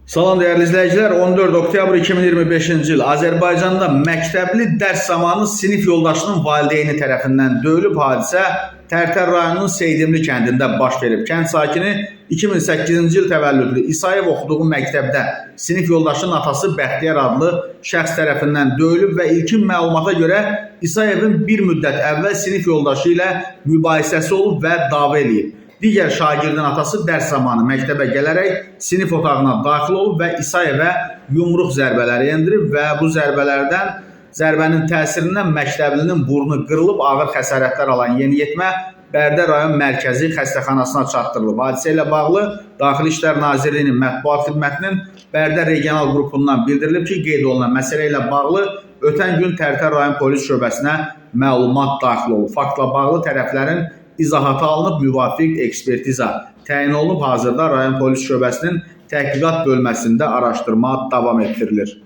Salam dəyərli izləyicilər, 14 oktyabr 2025-ci il Azərbaycanda məktəbli dərs zamanı sinif yoldaşının valideyni tərəfindən döyülüb. Hadisə Tərtər rayonunun Seydimli kəndində baş verib. Kənd sakini 2008-ci il təvəllüdlü İsayev oxuduğu məktəbdə sinif yoldaşının atası Bəxtiyar adlı şəxs tərəfindən döyülüb və ilkin məlumata görə İsayevin bir müddət əvvəl sinif yoldaşı ilə mübahisəsi olub və dava eləyib. Digər şagirdin atası dərs zamanı məktəbə gələrək sinif otağına daxil olub və İsayevə yumruq zərbələri endirib və bu zərbənin təsirindən məktəblinin burnu qırılıb, ağır xəsarətlər alan yeniyetmə Bərdə rayon mərkəzi xəstəxanasına çatdırılıb. Hadisə ilə bağlı Daxili İşlər Nazirliyinin mətbuat xidmətinin Bərdə regional qrupundan bildirilib ki, qeyd olunan məsələ ilə bağlı ötən gün Tərtər rayon polis şöbəsinə məlumat daxil olub. Faktla bağlı tərəflərin izahatı alınıb, müvafiq ekspertiza təyin olunub. Hazırda rayon polis şöbəsinin təhqiqat bölməsində araşdırma davam etdirilir.